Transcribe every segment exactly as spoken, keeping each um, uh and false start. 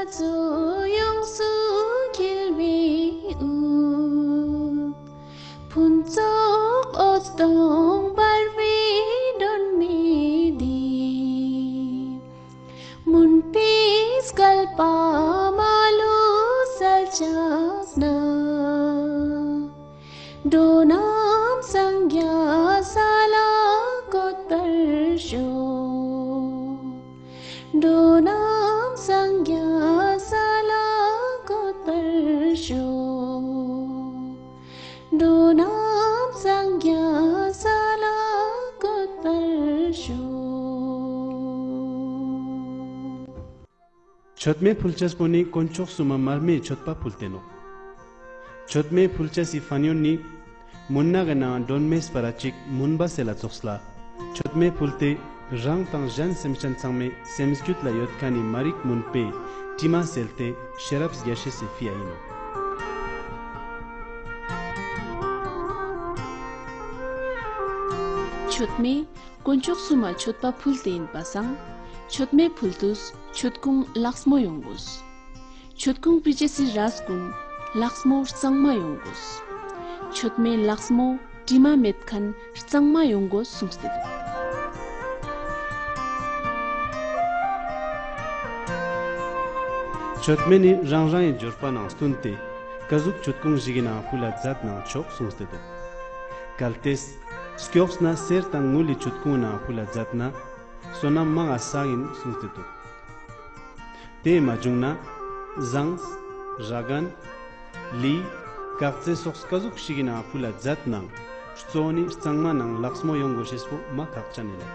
གཙོ་ཡོངས་སུ་འཁྱིལ་བའི་དབུས། ཕུན་ཚོགས་འོད་སྟོང་འབར་བའི་སྒྲོན་མེ་འདིས། མུན་པའི་བསྐལ་པ་མ་ལུས་གསལ་བྱས་ན། འགྲོ་རྣམས་སངས་རྒྱས་ས་ལ་འགོད་པར་ཤོག་འགྲོ་རྣམས་སངས་རྒྱས་ས་ལ་འགོད་པར་ཤོག་འགྲོ་རྣམས་སངས་རྒྱས་ས་ལ་འགོད་པར་ཤོག་མཆོད་མེ་ཕུལ་ཅེས་པོ་ནི་དཀོན་མཆོག་གསུམ་མ་མར་མེའི་མཆོད་པ་ཕུལ་ཏེ་ནོག་མཆོད་མེ་ཕུལ་ཅེས་སི་ཕན་ཡོན་ནི། མུན་ནག་གི་ནང་སྒྲོན་མེ་སྤར་ར་ཅིག་མུན་པ་སེལ་ལ་ཙོགས་ལ། མཆོད་མེ་ཕུལ་ཏེ་རང་དང་གཞན་སེམས་ཅན་ཚང་མའི་སེམས་རྒྱུད་ལ་ཡོད་མཁན་ནི་མ་རིག་མུན་པའི་དྲི་མ་སེལ་ཏེ་ཤེས་རབ་རྒྱས་ཤེས་སི་ཕི་ཡ་ཡིན་ནོག་མཆོད་མེ་དཀོན་མཆོག་གསུམ་མ་མཆོད་པ་ཕུལ་ཏེ་ཡིན་པ་སང་། མཆོད་མེ་ཕུལ་དུས་མཆོད་ཀོང་ལེགས་མོ་ཡོང་དགོས། མཆོད་ཀོང་ཕུལ་ཅེས་སི་རས་ཀུན་ལེགས་མོ་གཙང་མ་ཡོང་དགོས། མཆོད་མེ་ལེགས་མོ་དྲི་མ་མེད་མཁན་གཙང་མ་ཡོང་དགོས་གསུངས་ཏེ་འདུག་མཆོད་མེ་ནི་རང་རང་གི་འབྱོར་པ་ནང་བསྟུན་ཏེ་ཀ་ཟུག་མཆོད་ཀོང་ཞིག་གི་ནང་ཕུལ་ལ་མཛད་ནའང་ཆོག་གསུངས་ཏེ་འདུག་གལ་ཏེ་སྐྱོགས་ན་གསེར་དང་དངུལ་ལི་མཆོད་ཀོང་ནང་ཕུལ་ལ་མཛད་ན་བསོད་ནམས་མང་ང་བསགས་ཡིན་གསུངས་ཏེ་འདུག་དེ་མ་བྱུང་ན། ཟངས། ར་གན། ལི། གག་རྫས་སོགས་ཀ་ཟུག་ཞིག་གི་ནང་ཕུལ་ལ་མཛད་ནའང་གཙོ་བོ་ནི་གཙང་མ་ནང་ལེགས་མོ་ཡོང་དགོས་ཤེས་པོ་མ་ཁག་ཅན་ཡིན།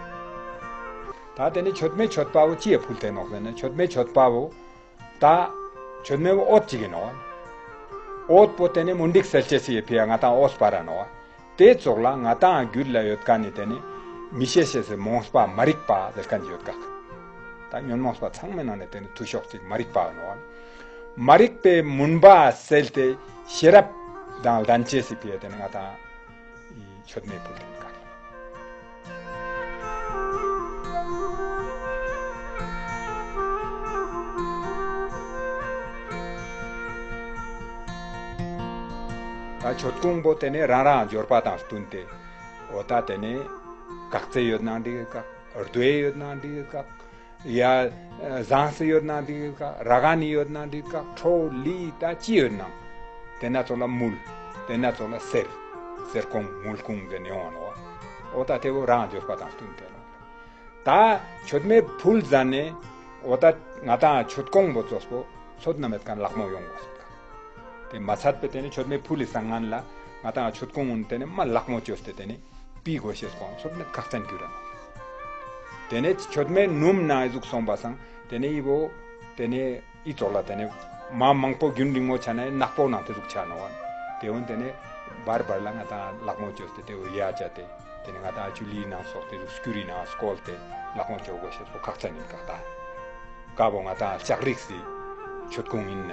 ད་དེ་ནི་མཆོད་མེ་མཆོད་པ་བོ་ཅི་ཡ་ཕུལ་ཏེ་ནོག་ཟེར་ན། མཆོད་མེ་མཆོད་པ་བོ་ད་མཆོད་མེ་བོ་འོད་ཅིག་ཡིན་ནོག་འོད་པོ་དེ་ནི་མུན་དིག་སེལ་ཅེས་སི་ཡ་ཕི་ཡ་ང་ཏང་འོད་སྤར་ར་ནོག་དེ་ཙོགས་ལ་ང་ཏང་རྒྱུད་ལ་ཡོད་མཁན་ནི་དེ་ནི་མི་ཤེས་ཤེས་སི་རྨོངས་པ་མ་རིག་པ་ཟེར་མཁན་ཡོད་ཀག་ད་ཉོན་མོངས་པ་ཚང་མའི་ནང་ནས་དེ་ནི་ཐུ་ཤོག་ཅིག་མ་རིག་པ་ནོག་མ་རིག་པའི་མུན་པ་སེལ་ཏེ་ཤེས་རབ་དང་ལྡན་ཅེས་སི་ཕི་ཡ་དེ་ནི་ང་ཏང་མཆོད་མེ་ཕུལ་ཏེ་ཡིན་ཀག་ད་མཆོད་ཀོང་པོ་དེ་ནི་རང་རང་འབྱོར་པ་དང་བསྟུན་ཏེ། འོ་ད་དེ་ནི་གག་རྫས་ཡོད་ནའང་འགྲིག་གག་རྡོ་ཡོད་ནའང་འགྲིག་གག་ཡ། ཟངས་སི་ཡོད་ནའང་འགྲིག་གག་ར་གན་ནི་ཡོད་ནའང་འགྲིག་གག་ཁྲོ་ལི་ད་ཅི་ཡོད་ནའང་། དེ་ན་ཙོགས་ལ་དངུལ། དེ་ན་ཙོགས་ལ་གསེར། གསེར་ཀོང་དངུལ་ཀོང་ཟེར་ནས་ཡོང་བ་ནོག་འོ་ད་དེ་བོ་རང་འབྱོར་པ་དང་བསྟུན་ཏེ་ནོག་ད་མཆོད་མེ་ཕུལ་ཟ་ནས་འོ་ད་ང་ཏང་མཆོད་ཀོང་པོ་ཙོགས་པོ་ཚོད་ན་མེད་མཁན་ལག་མོ་ཡོང་དགོས་ཟེར་ཀག་དེ་མ་ཚད་པའི་དེ་ནི་མཆོད་མེ་ཕུལ་ལི་སང་ངན་ལ་ང་ཏང་མཆོད་ཀོང་ངུན་དེ་ནི་མ་ལག་མོ་བཅོས་ཏེ་དེ་ནི་པི་དགོས་ཤེས་སྐོང་ཚོད་མེད་ཁག་ཅན་གྱུར་ར་ནོག་དེ་ནི་མཆོད་མེ་ནུམ་ན་ཨི་ཟུག་སོང་པ་སང་དེ་ནི་ཨི་བོ་དེ་ནི་ཨི་ཙོགས་ལ་དེ་ནི་མ་མང་པོ་རྒྱུན་རིང་མོ་ཆ་ན་ནག་པོ་ནང་དེ་ཟུག་ཆ་ནོག་དེ་འོན་དེ་ནི་བར་བར་ལ་ང་ཏང་ལག་མོ་བཅོས་ཏེ་དེ་བོ་ཡ་བྱ་སྟེ། དེ་ནི་ང་ཏང་ཆུ་ལི་ནང་སོགས་དེ་ཚོ་སྐྱུ་རི་ནང་སྐོལ་ཏེ་ལག་མོ་འཇོག་དགོས་ཤེས་པོ་ཁག་ཅན་ཡིན་ཀག་ད། ཀ་བོ་ང་ཏང་ལྕགས་རིགས་སི་མཆོད་ཀོང་ཡིན་ན།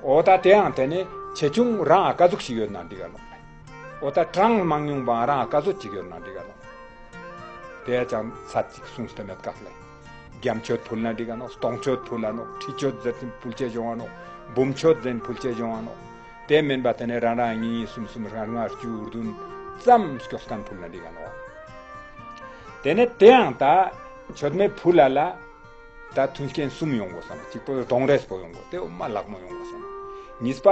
འོ་ད་དེའང་དེ་ནི་ཆེ་ཆུང་རང་ཨ་ཀ་ཟུག་ཞིག་ཡོད་ན་འགྲིག་ག་ལོ། འོ་ད་གྲངས་མང་ཉུང་བའང་རང་ཨ་ཀ་ཟུག་ཅིག་ཡོད་ན་འགྲིག་ག་ལོ། དེ་ཡ་ཅང་ཚད་ཅིག་གསུངས་ཏེ་མེད་ཀག་ལེ། རྒྱ་མཆོད་ཕུལ་ན་འགྲིག་ག་ནོག་སྟོང་མཆོད་ཕུལ་ལ་ནོག་ཁྲི་མཆོད་ཟེར་ཕུལ་ཆེ་བྱུང་བ་ནོག་འབུམ་མཆོད་ཟེར་ཕུལ་ཆེ་བྱུང་བ་ནོག་དེ་མིན་པ་དེ་ནས་རང་རང་གཉིས་གཉིས་གསུམ་གསུམ་ལྔ་ལྔ་བཅུ་བདུན་ཙམ་སྐྱོགས་མཁན་ཕུལ་ན་འགྲིག་ག་ནོག་དེ་ནས་དེའང་ད་མཆོད་མེ་ཕུལ་ལ་ལ་ད་མཐུན་རྐྱེན་གསུམ་ཡོང་དགོས་སམ། གཅིག་པོ་གདོང་རས་པོ་ཡོང་དགོས་དེ་འོ་མ་ལག་མོ་ཡོང་དགོས་སམ། གཉིས་པ་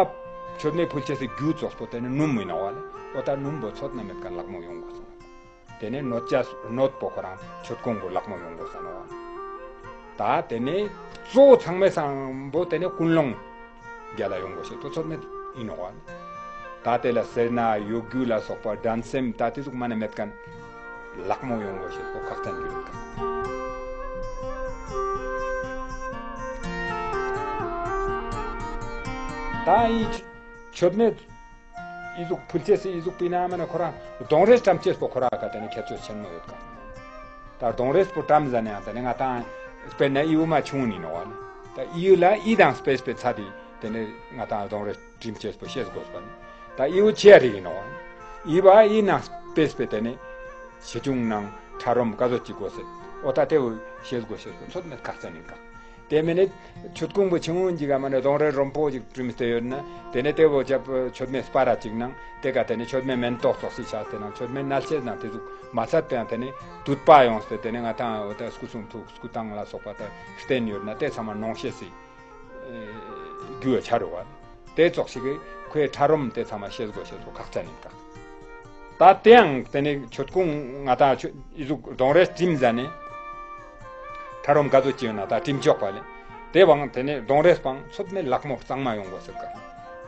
མཆོད་མེ་ཕུལ་ཆེ་སི་རྒྱུ་ཙོགས་པོ་དེ་ནས་སྣུམ་མི་ནོག་བ་ལ་འོ་ད་སྣུམ་པོ་ཚོད་ན་མེད་མཁན་ལག་མོ་ཡོང་དགོས་སམ། དེ་ནས་གནོད་བྱ་གནོད་པོ་ཁོ་རང་མཆོད་ཀོང་གི་ལག་མོ་ཡོང་དགོས་ས་ནོག་ད་དེ་ནས་གཙོ་བོ་ཚང་མའི་སང་པོ་དེ་ནས་ཀུན་སློང་རྒྱལ་ལ་ཡོང་དགོས་ཤེས་དོ་ཚོད་མེད་ཡིན་ནོག་ད་དེ་ལ་སེར་སྣ་གཡོ་སྒྱུ་ལ་སོགས་པ་འགྲན་སེམས་ད་དེ་ཟུག་མ་ནས་མེད་མཁན་ལག་མོ་ཡོང་དགོས་ཤེས་དོ་ཁག་ཅན་གྱི་རེད་ཀ་ད་ཡིན་མཆོད་མེ་ཨི་ཟུག་ཕུལ་ཅེས་སི་ཨི་ཟུག་པི་ན་མ་ན་ཁོ་རང་གདོང་རེས་བཀྲམ་ཅེས་པོ་ཁོ་རང་ག་དེ་ནི་ཁྱད་ཆོས་ཆེན་མོ་ཡོད་ཀ་ད་གདོང་རེས་པོ་བཀྲམ་ཟ་ནས་ཡང་དེ་ནི་ང་ཏང་དཔེར་ན་ཨི་བོ་མ་ཆུང་ནི་ནོག་ནི་ད་ཨི་ཡུ་ལ་ཨི་དང་སྤེས་པའི་ཚ་དེ་དེ་ནི་ང་ཏང་གདོང་རེས་བཀྲིམ་ཅེས་པོ་ཤེས་དགོས་པ་ནི་ད་ཨི་བོ་ཆེ་ཡ་རིག་ཡིན་ནོག་ནི་ཨི་བ་ཨི་ནང་སྤེས་པའི་དེ་ནི་ཆེ་ཆུང་ནང་ཕྲ་རོམ་ཀ་ཟོ་ཅིག་དགོས་སེ་འོ་ད་དེ་བོ་ཤེས་དགོས་ཤེས་དགོས་ཚོད་མེད་ཁག་ཅན་ཡིན་ཀ་དེ་མིན་ནི་མཆོད་ཀོང་པོ་ཆུང་ངུ་ཅིག་ག་མ་ནི་གདོང་རས་རོམ་པོ་ཅིག་བྲིམས་ཏེ་ཡོད་ན། དེ་ནས་དེ་བོ་ཅབ་མཆོད་མེ་སྤར་ར་ཅིག་ནང་དེ་ག་དེ་ནས་མཆོད་མེ་མེན་ཏོག་ཙོགས་ཤིག་ཆགས་ཏེ་ནང་མཆོད་མེ་མནལ་ཆས་ནང་དེ་ཟུག་མ་ཚད་པའང་དེ་ནས་དུད་པ་ཡོངས་ཏེ་དེ་ནས་ང་ཏང་འོ་ད་སྐུ་གསུང་ཐུགས་སྐུ་ཐང་ལ་སོགས་པ་དེ་བསྟན་ཡོད་ན་དེ་ཚང་མ་ནོངས་ཤེས་སི་རྒྱུ་ཆ་རུ་བ། དེ་ཙོགས་ཤིག་གི་ཁོའི་ཁྲ་རོམ་དེ་ཚང་མ་ཤེས་དགོས་ཤེས་སོ་ཁག་ཅན་ཡིན་ཀ། ད་དེའང་དེ་ནས་མཆོད་ཀོང་ང་ཏང་ཆུ་ཨི་ཟུག་གདོང་རས་བྲིམས་ཟ་ནས་ཁྲ་རོམ་ག་ཚོད་ཅི་ཡོད་ན་ད་བྲིམས་ཆོག་པ་ལས། དེ་བང་དེ་ནས་གདོང་རས་བང་ཚོད་མེད་ལག་མོ་གཙང་མ་ཡོང་དགོས་ཟེར་ཀ།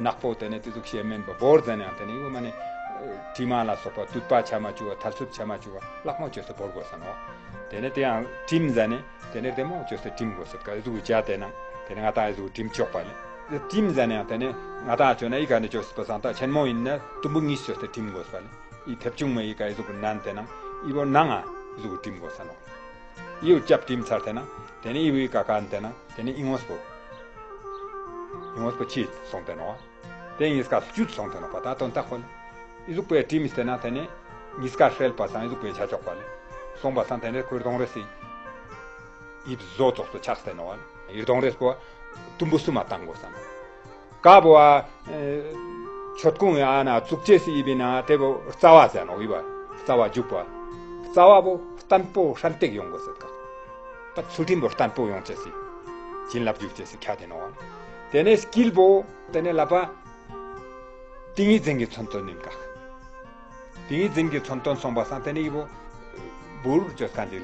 ནག་པོ་དེ་ནས་དེ་ཟུག་ཤེས་མེན་པ་བོར་ཟ་ནས་ཡང་དེ་ནས་ཡོད་མ་ནས་དྲི་མ་ལ་སོགས་པ་དུད་པ་ཆ་མ་བཅུག་པ་ཐལ་ཚུབ་ཆ་མ་བཅུག་པ་ལག་མོ་བཅོས་སེ་བོར་དགོས་ས་ནོ། དེ་ནས་དེ་ཡང་བྲིམས་ཟ་ནས་དེ་ནས་དེ་མོ་བཅོས་སེ་བྲིམས་དགོས་ཟེར་ཀ་ཨི་ཟུག་བྱ་དེ་ནང་དེ་ནས་ང་ཏང་ཨི་ཟུག་བྲིམས་ཆོག་པ་ལས། བྲིམས་ཟ་ནས་ཡང་དེ་ནས་ང་ཏང་བཅོས་ན་ཨི་ག་ནས་བཅོས་སེ་པ་སང་ད་ཆེན་མོ་ཡིན་ན་དུམ་བུ་གཉིས་བཅོས་སེ་བྲིམས་དགོས་པ་ལས། ཨི་ཐེབ་ཆུང་མ་ཡི་ག་ཨི་ཟུག་གི་ནན་དེ་ནང་ཨི་བོ་ནང་ང་ཨི་ཟུག་གི་བྲིམ་དགོས་ས་ནོ། ཨི་བོ་ཅབ་བྲིམ་ཚར་དེ་ནང་དེ་ནས་ཨི་བོའི་ཀ་ཀ་དེ་ནང་དེ་ནས་ཨི་ངོས་པོ་ཨི་ངོས་པོ་ཕྱིས་སོང་དེ་ནོ། དེ་གཉིས་ཀ་བཅུད་སོང་དེ་ནོ་པ་ད་དོན་དག་ཁོ་ལ་ཨི་ཟུག་པའི་བྲིམ་དེ་ནང་དེ་ནས་གཉིས་ཀ་ཧྲེལ་པ་སང་ཨི་ཟུག་པའི་བྱ་ཆོག་པ་ལས་སོང་པ་སང་དེ་ནས་ཁོའི་གདོང་རེ་སི་ཨི་བཟོ་ཙོགས་སུ་ཆགས་དེ་ནོ། ཨི་གདོང་རེ་སི་པོ་དུམ་བུ་གསུམ་མ་བཏང་དགོས་ས་ནོ། ཀ་བོ་ཨ། མཆོད་ཀོང་ཡ་ན་བཙུགས་ཅེས་སི་ཡིབ་ན་དེ་བོ་རྩ་བ་ཟེར་ནོ་ཡིབ་བ། རྩ་བ་འཇུག་པ། རྩ་བ་བོ་བརྟན་པོ་ཧྲན་ཏེག་ཡོང་དགོས་ཟེར་ཀ། ད་ཚུལ་ཁྲིམས་བོ་བརྟན་པོ་ཡོང་ཅེས་སི། བྱིན་རླབས་འཇུག་ཅེས་སི་ཁྱ་དེ་ནོ། དེ་ནས་དཀྱིལ་བོ་དེ་ནས་ལ་པ། ཏིང་ངེ་འཛིན་གྱི་མཚོན་དོན་ནིན་ཀ། ཏིང་ངེ་འཛིན་གྱི་མཚོན་དོན་སོང་པ་སང་དེ་ནས་ཡི་བོ། འབུར་བཅོས་མཁན་ཅིག་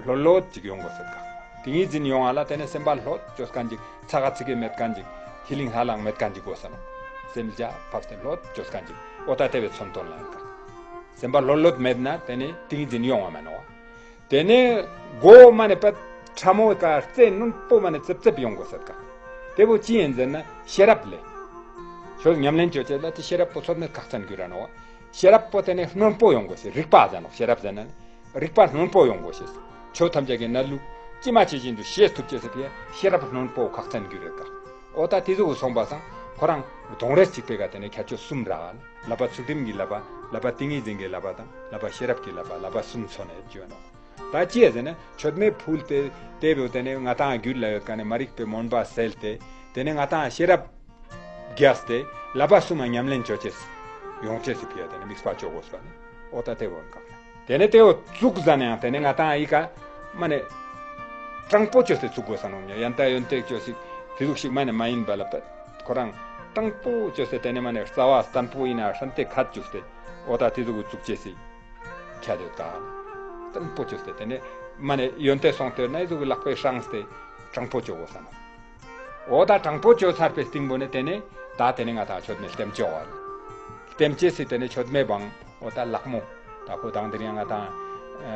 ལྷོད་ལྷོད་ཅིག་ཡོང་དགོས་ཟེར་ཀ། ཏིང་ངེ་འཛིན་ཡོང་བ་ལ་དེ་ནས་སེམས་པ་ལྷོད་བཅོས་མཁན་ཅིག་ཚ་ག་ཚི་གེ་མེད་མཁན་ཅིག་ཧི་ལིང་ཧ་ལང་མེད་མཁན་ཅིག་དགོས་ས་ནོ། སེམས་རྒྱ་ཕབ་སྟེ་ལྷོད་བཅོས་མཁན་ཅིག་འོ་ད་དེ་བའི་མཚོན་དོན་ལ་ཡིན་ཀ། སེམས་པ་ལྷོད་ལྷོད་མེད་ན་དེ་ནས་ཏིང་ངེ་འཛིན་ཡོང་བ་མ་ནོ། དེ་ནས་མགོ་མ་ནས་པད་ཕྲ་མོ་ཀ་རྩེ་རྣོན་པོ་མ་ནས་ཙེབ་ཙེབ་ཡོང་དགོས་ཟེར་ཀ། དེ་བོ་ཅི་ཡིན་ཟེར་ན་ཤེས་རབ་ལས། ཆོས་ཉམས་ལེན་བཅོ་བྱེད་ལ་དེ་ཤེས་རབ་པོ་ཚོད་མེད་ཁག་ཅན་གྱུར་ར་ནོ། ཤེས་རབ་པོ་དེ་ནས་རྣོན་པོ་ཡོང་དགོས་ཟེར་རིག་པ་ཟེར་ནོ། ཤེས་རབ་ཟེར་ན་རིག་པ་རྣོན་པོ་ཡོང་དགོས་ཟེར། ཆོས་ཐམས་ཅད་ཀྱི་གནས་ལུགས་ཇི་མ་ཇི་བཞིན་དུ་ཤེས་ཐུབ་ཅེས་ཟེར་ཕི་ཤེས་རབ་རྣོན་པོ་ཁག་ཅན་གྱུར་རེད་ཀ། འོ་ད་དེ་ཚོ་གི་སོང་པ་སང་ཁོ་རང་གདོང་རེ་གཅིག་པའི་ཀ་དེ་ནས་ཁྱད་ཆོས་གསུམ་རག་ལ་པ་ཚུལ་ཁྲིམས་ཀྱི་ལ་པ་ལ་པ་ཏིང་ངེ་འཛིན་གྱི་ལ་པ་དང་ལ་པ་ཤེས་རབ་ཀྱི་ལ་པ་ལ་པ་གསུམ་མཚོན་ནས་བརྗོད་ནོ། ད་ཅི་ཡ་ཟེར་ན་མཆོད་མེ་ཕུལ་ཏེ་དེ་བོ་དེ་ནས་ང་ཏང་རྒྱུད་ལ་ཡོད་མཁན་ནི་མ་རིག་པའི་མུན་པ་སེལ་ཏེ་དེ་ནས་ང་ཏང་ཤེས་རབ་རྒྱས་ཏེ་ལ་པ་གསུམ་མ་ཉམས་ལེན་བཅོ་ཅེས་ཡོང་ཅེས་སུ་ཕི་ཡ་དེ་ནས་དམིགས་པ་བཅོ་དགོས་པ་ནི་འོ་ད་དེ་བོ་འགག་ལ། དེ་ནས་དེ་བོ་བཙུགས་ཟ་ནས་ཡང་དེ་ནས་ང་ཏང་ཨི་ཀ་མ་ནས་དྲང་པོ་བཅོས་ཏེ་བཙུགས་དགོས་ས་ནོ་ཉ་ཡན་ཏ་ཡོན་ཏེ་བཅོས་ཤིག་དེ་ཟུག་ཤིག་མ་ནས་མ་ཡིན་པ་ལ་པ་ཁོ་རང་དྲང་པོ་བཅོས་ཏེ་དེ་ནས་མ་ནས་རྩ་བ་བརྟན་པོ་ཡིན་ན་ཧྲན་ཏེ་ཁད་བཅུག་སྟེ་འོ་ད་དེ་ཟུག་གི་བཙུགས་ཅེས་སི། ཁྱད་ཡོད་ཀ། བརྟན་པོ་བཅོས་ཏེ་དེ་ནས་མ་ནས་ཡོན་ཏན་སོང་སྟེར་ན་ཡི་ཟུག་གི་ལག་པའི་སྲངས་ཏེ་དྲང་པོ་བཅོ་དགོས་ས་ནོ། འོ་ད་དྲང་པོ་བཅོ་ཚར་པའི་སྟེང་པོ་ནས་དེ་ནས་ད་དེ་ནས་ང་ཏང་མཆོད་མེ་ལྟེམ་བཅོ་བ། ལྟེམ་བཅས་སི་དེ་ནས་མཆོད་མེ་བང་འོ་ད་ལག་མོ་ད་ཁོ་དང་དེ་རིང་ང་ཏང་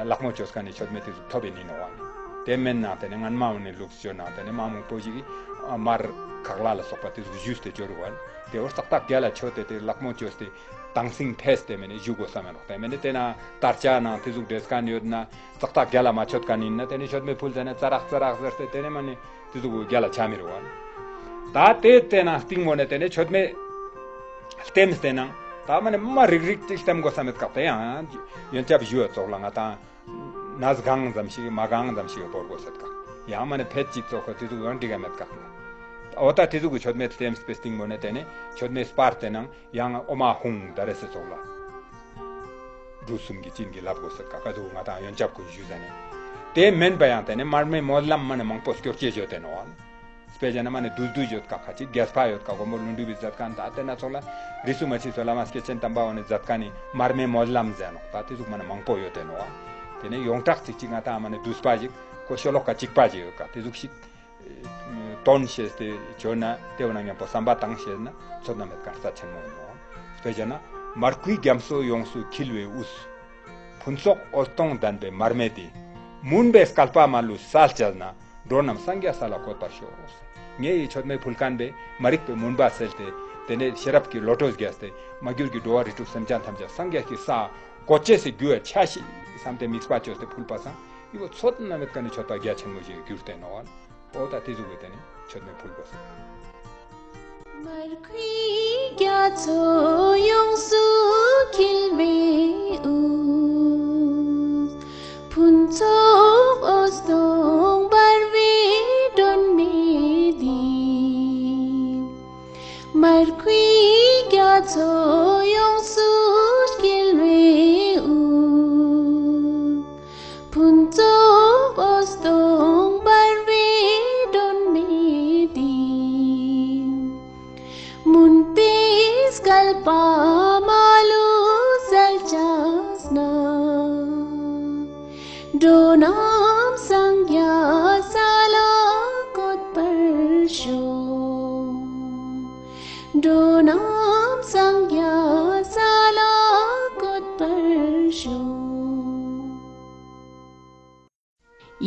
ལག་མོ་བཅོས་མཁན་ནས་མཆོད་མེ་དེ་ཟུག་ཐོབ་པའི་ནི་ནོ་བ། དེ་མེན་ན་དེ་ནས་སྔན་མ་བོ་ནས་ལུགས་བཅོ་ན་དེ་ནས་མ་མང་པོ་ཞིག་གིས་མར་ཁག་ལ་ལ་སོགས་པ་དེ་ཟུག་ཞུས་ཏེ་བཅོ་རུ་བ། དེ་བོ་ཙག་ཏག་རྒྱ་ལ་མཆོད་དེ་དེ་ལག་མོ་བཅོས་ཏེ། དྭངས་སིང་ཕེས་ཏེ་མེ་ནས་བཞུགས་དགོས་ས་མེད་རོགས་ཏེ་མེ་ནས་དེ་ན་དར་ཆ་ནང་དེ་ཟུག་འདྲེས་མཁན་ཡོད་ན་ཙག་ཏག་རྒྱ་ལ་མ་ཆོད་མཁན་ཡིན་ན་དེ་ནས་མཆོད་མེ་ཕུལ་ཟེར་ན་ཙ་རག་ཙ་རག་ཟེར་ཏེ་དེ་ནས་མ་ནས་དེ་ཟུག་རྒྱ་ལ་ཆ་མི་རུང་བ། ད་དེ་དེ་ན་སྟེང་མོ་ནས་དེ་ནས་མཆོད་མེ་ལྟེམས་ཏེ་ནང་ད་མ་ནས་མ་རིག་རིག་ཅིག་ལྟེམ་དགོས་ས་མེད་སྐབས་དེ་ཡང་ཡོན་ཆབ་བཞུ་བ་ཙོགས་ལ་ང་དང་ནས་གང་ཙམ་ཞིག་མ་གང་ཙམ་ཞིག་བོར་དགོས་ཟེར་ཀ། ཡང་མ་ནས་ཕེད་ཅིག་ཙོགས་ཁོ་དེ་ཟུག་ཡང་འགྲིག་ག་མེད་ཀ། འོ་ད་དེ་ཟུག་གི་མཆོད་མེ་ལྟེམས་པའི་སྟེང་མོ་ནས་དེ་ནས་མཆོད་མེ་སྤར་ཏེ་ནང་ཡང་ཨོ་མ་ཧུང་ད་རེ་སེ་ཙོགས་ལ། འབྲུ་གསུམ་གྱི་བྱིན་གྱིས་བརླབ་དགོས་ཟེར་ཀ་ཀ་ཟུག་ང་དང་ཡོན་ཆབ་ཀུན་ཞུས་ཟ་ནས། དེ་མིན་པ་ཡང་དེ་ནས་མར་མེ་སྨོན་ལམ་མ་ནས་མང་པོ་སྐྱོར་སྐྱེ་བརྗོད་དེ་ནོ། དཔེ་བྱས་ན་མ་ནས་བསྡུས་བསྡུས་བརྗོད་ཀ་ཁ་ཅིག་རྒྱས་པ་ཡོད་ཀ་མགོན་པོ་ཀླུ་སྒྲུབ་པའི་མཛད་མཁན་ད་དེ་ན་ཚོགས་ལ་རིས་སུ་མ་ཆད་པའི་བླ་མ་སྐྱེས་ཆེན་དམ་པ་བོ་ནས་མཛད་མཁན་ནི་མར་མེ་སྨོན་ལམ་ཟེར་ནོ། ད་དེ་ཟུག་མ་ནས་མང་པོ་ཡོད་དེ་ནོ། དེ་ནས་ཡོངས་གྲགས་ཅིག་ཅིག་ང་དང་མ་ནས་བསྡུས་པ་ཞིག་ཁོ་ཤོ་ལོ་ཀ་གཅིག་པ་ཞིག་ཡོད་ཀ་དེ་ཟུག་ཞིག་དོན་ཤེས་ཏེ་བྱོས་ན་དེ་བ་ན་མཉམ་པོ་བསམ་པ་བཏང་ཤེས་ན་ཚོད་ན་མེད་ཀ་རྩ་ཆེན་མོ་ཡིན་ནོ། དཔེ་བྱས་ན་མར་ཁུའི་རྒྱ་མཚོ་ཡོངས་སུ་འཁྱིལ་བའི་དབུས། ཕུན་ཚོགས་འོད་སྟོང་ལྡན་པའི་མར་མེ་དེ། མུན་པའི་བསྐལ་པ་མ་ལུས་གསལ་བྱས་ན། འགྲོ་རྣམས་སངས་རྒྱས་ས་ལ་འགོད་པར་ཤོག། ངས་ཡི་མཆོད་མེ་ཕུལ་མཁན་པས་མ་རིག་པའི་མུན་པ་སེལ་ཏེ་དེ་ནས་ཤེས་རབ་ཀྱི་བློ་གྲོས་རྒྱས་ཏེ་མ་གྱུར་གྱི་འགྲོ་བ་རིགས་དྲུག་སེམས་ཅན་ཐམས་ཅད་སངས་རྒྱས་ཀྱི་ས་འགོད་ཅེས་སི་རྒྱུ་ཡ་ཆ་ཤེས་བསམ་སྟེ་དམིགས་པ་བཅོས་ཏེ་ཕུལ་པ་སང་ཡི་བོ་ཚོད་ན་མེད་ཀ་ནས་མཆོད་པ་རྒྱ་ཆེན་མོ་ཞིག་གྱུར་ཏེ་ནོ། འོ་ད་དེ་ཟུག་གི་དེ་ནས་མཆོད་མེ་ཕུལ་དགོས་ཟེར། མར་ཁུའི་རྒྱ་མཚོ་ཡོངས་སུ་འཁྱིལ་བའི་དབུས། ཕུན་ཚོགས་འོད་སྟོང་འབར་བའི་སྒྲོན་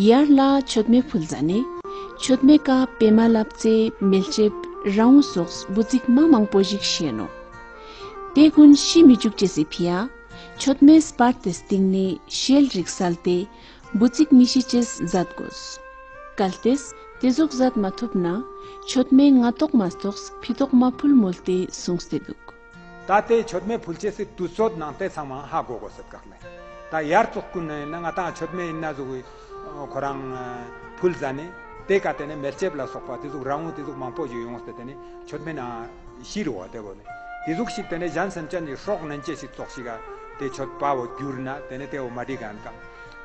ཡར་ལ་མཆོད་མེ་ཕུལ་ཟ་ནས། མཆོད་མེ་ཀ་པད་མ་ལབ་ཙེ་མེལ་ལྕེབ་ར་འུ་སོགས་འབུ་ཙིག་མ་མང་པོ་ཞིག་བཤད་ནོ། དེ་ཀུན་ཤི་མི་བཅུག་ཅེས་སི་ཕི་ཡ། མཆོད་མེ་སྤར་ཏེ་སྟེང་ནས་ཤེལ་རིགས་སལ་ཏེ། འབུ་ཙིག་མི་ཤི་ཅེས་ཟད་དགོས། གལ་ཏེས་དེ་ཟུག་ཟད་མ་ཐུབ་ན། མཆོད་མེ་ང་ཏོག་མ་ཏོགས་ཕི་ཏོག་མ་ཕུལ་མོལ་ཏེ་གསུངས་ཏེ་འདུག། ད་དེ་མཆོད་མེ་ཕུལ་ཅེས་སི་དུས་ཚོད་ནང་དེ་ཚང་མ་ཧ་གོ་དགོས་ཟེར་བཀག་ནས། ད་ཡར་ཙོག་ཀུན་ནས་ཡིན་ན་ང་ཏང་མཆོད་མེ་ཡིན་ན་ཟུག་གི་ཁོ་རང་ཕུལ་ཟ་ནས། དེ་ཀ་དེ་ནས་མེལ་ལྕེབ་ལ་སོགས་པ་དེ་ཟུག་ར་འུ་དེ་ཟུག་མང་པོ་ཞིག་ཡོང་སྟེ་དེ་ནས་མཆོད་མེ་ན་ཤི་རུ་བ་དེ་གོ་ནས། དེ་ཟུག་ཞིག་དེ་ནས་གཞན་སེམས་ཅན་གྱི་སྲོག་ནན་ཅེས་ཤིག་ཙོག་ཞིག་ག་དེ་མཆོད་པ་བོ་གྱུར་ན་དེ་ནས་དེ་བོ་མ་འགྲིག་ག་ཡིན་ཀ།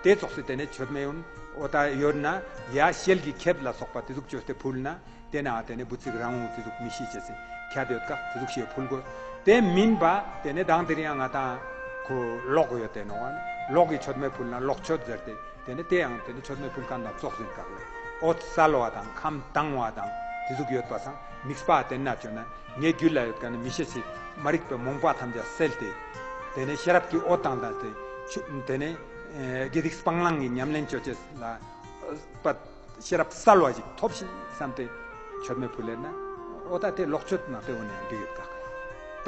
དེ་ཙོག་སི་དེ་ནས་མཆོད་མེ་ཡོན་འོ་ད་ཡོད་ན་ཡ་ཤེལ་གྱི་ཁེབས་ལ་སོགས་པ་དེ་ཟུག་བཅོས་ཏེ་ཕུལ་ན། དེ་ན་དེ་ནས་འབུ་ཙིག་ར་འུ་དེ་ཟུག་མི་ཤི་ཅེས་སི་ཁྱད་ཡོད་ཀ་དེ་ཟུག་ཞེས་ཕུལ་དགོས། དེ་མིན་པ་དེ་ནས་དང་དེ་རིང་ང་ཏང་ཁོ་གློག་ཡོད་དེ་ནོ་བ་ནི་གློག་གི་མཆོད་མེ་ཕུལ་ན་གློག་མཆོད་ཟེར་ཏེ། དེ་ནས་དེ་ཡང་དེ་ནས་མཆོད་མེ་ཕུལ་མཁན་དང་ཙོག་ཟིན་བཀག་ལས། འོད་གསལ་བ་དང་ཁམས་དྭངས་བ་དང་དེ་ཟུག་ཡོད་པ་སང་དམིགས་པ་དེ་ན་བཅོས་ན་ངའི་རྒྱུད་ལ་ཡོད་མཁན་ནི་མི་ཤི་ཅེས་མ་རིག་པའི་རྨོངས་པ་ཐམས་ཅད་སེལ་ཏེ། དེ་ནས་ཤེས་རབ་ཀྱི་འོད་དང་ལྡན་ཏེ་ཆུ་དེ་ནས་ཨེ་དགེ་སྡིག་སྤང་བླང་གི་ཉམས་ལེན་བཅོ་ཅེས་ལ་པ་ཤེས་རབ་གསལ་བ་ཞིག་ཐོབ་ཤིག་བསམ་སྟེ་མཆོད་མེ་ཕུལ་ལེར་ན། འོ་ད་དེ་གློག་མཆོད་ན་དེ་འོ་ནས་འགྲིག་ཡོད་ཀ།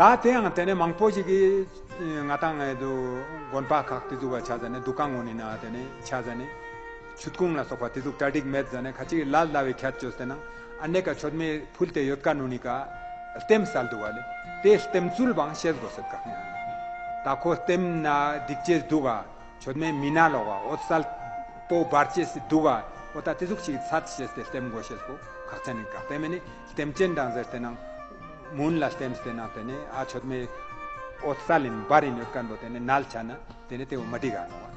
ད་དེ་ཡང་དེ་ནས་མང་པོ་ཞིག་གིས་ང་ཏང་ངའི་དུ་དགོན་པ་ཁག་དེ་ཟུག་བ་ཆ་ཟ་ནས་འདུ་ཁང་ངོ་ནས་ན་དེ་ནས་ཆ་ཟ་ནས་ཆུ་ཁུང་ལ་སོགས་པ་དེ་ཟུག་གྲ་སྒྲིག་མེད་ཟ་ནས་ཁ་ཅིག་ལ་ལ་བའི་ཁྱད་བཅོས་ཏེ་ནང་ཨ་ནེ་ཀ་མཆོད་མེ་ཕུལ་ཏེ་ཡོད་ཀ་ནུ་ནི་ཀ་ལྟེམ་སལ་འདུག་བ་ལེ། དེ་ལྟེམ་ཚུལ་བང་ཤེས་དགོས་ཟེར་བཀག་ནས། ད་ཁོ་ལྟེམ་ན་སྡིག་ཅེས་འདུག་ག། མཆོད་མེ་མི་ན་ལོག་ག། འོད་གསལ་པོ་འབར་ཅེས་སི་འདུག་ག། འོ་ད་དེ་ཟུག་ཅིག་ཚད་ཤེས་ཏེ་ལྟེམ་དགོས་ཤེས་པོ་ཁག་ཅན་ནི་ཀ། དེ་མེ་ནི་ལྟེམ་ཅན་དང་ཟེར་ཏེ་ནང་མུན་ལ་ལྟེམ་སྟེ་ནང་དེ་ནས་ཨ་མཆོད་མེ་འོད་གསལ་ཡིན་འབར་ཡིན་ཡོད་ཀ་འགྲོ་དེ་ནས་ནལ་ཆ་ན་དེ་ནས་དེ་བོ་མ་འགྲིག་ག་ནོ།